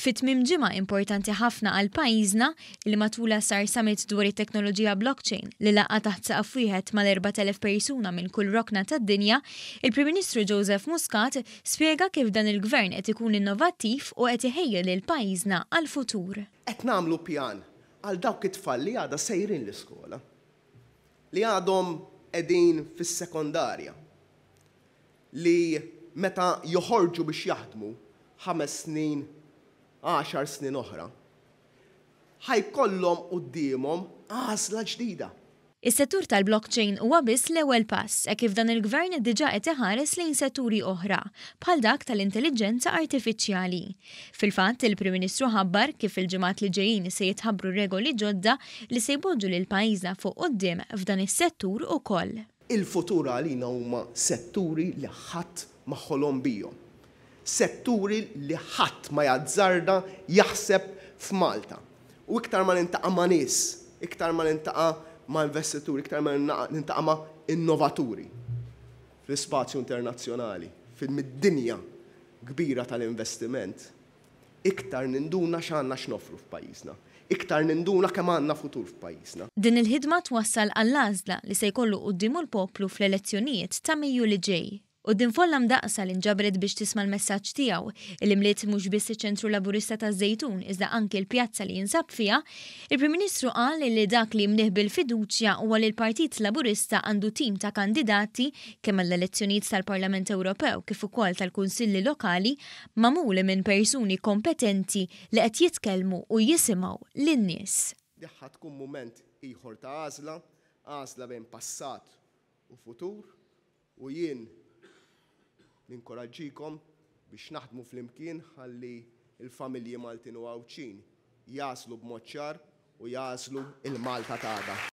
Fi tmiem ġimgħa importanti ħafna għal pajjiżna li matulha sar summit dwar it-teknoloġija blockchain li laqqa' taħt saqaf wieħed mal-4,000 persuna minn kull rokna tad-dinja, il-Prim Ministru Joseph Muscat spjega kif dan il-Gvern qed ikun innovattiv u qed iħejji lil pajjiżna għall-futur. Qed nagħmlu pjan għal dawk it-tfal li għada sejrin l-iskola, li għadhom qegħdin fis-sekondarja, li meta joħorġu biex jaħdmu ħames snin, għaxar snin oħra, ħa jkollhom quddiemhom għażla ġdida. Is-settur tal-blockchain huwa biss l-ewwel pass hekk kif dan il-Gvern diġà qed iħares lejn setturi oħra, bħal dak tal-intelliġenza artifiċjali. Fil-fatt, il-Prim Ministru ħabbar kif fil-ġimgħat li ġejjin se jitħabbru regoli ġodda li se jpoġġu lil pajjiżna fuq quddiem f'dan is-settur ukoll. Il-futur għalina huma setturi li ħadd ma ħolom bihom. Setturi li ħadd ma jazzarda jaħseb f'Malta. U iktar ma nintaqa' ma' nies, iktar ma nintaqa' ma' investituri, iktar ma nintaqa' ma' innovaturi fl-ispazju internazzjonali, fid-dinja kbira tal-investiment, Iktar ninduna x'għandna x'noffru f'pajjiżna. Iktar ninduna kemm għandna futur f'pajjiżna. Din il-ħidma twassal għall-għażla li se jkollu quddiemu l-poplu fl-elezzjonijiet ta' Mejju li ġej. Quddiem folla mdaqqsa li nġabret biex tisma' l-messaġġ tiegħu, li mliet mhux biss iċ-Ċentru Laburista taż-Żejtun iżda anki l-pjazza li jinsab fiha, il-Prim Ministru qal li dak li jimlih bil-fiduċja huwa li l-Partit Laburista għandu tim ta' kandidati kemm għall-elezzjonijiet tal-Parlament Ewropew kif ukoll tal-Kunsilli Lokali magħmul minn persuni kompetenti li qed jitkellmu u jisimgħu lin-nies. Di ħa tkun mument ieħor ta' għażla, għażla bejn passat u futur u jien ninkoraġġikom biex naħdmu flimkien ħalli l-familji Maltin u Għawdxin jagħżlu b'mod ċar u jagħżlu l-Malta t'għada.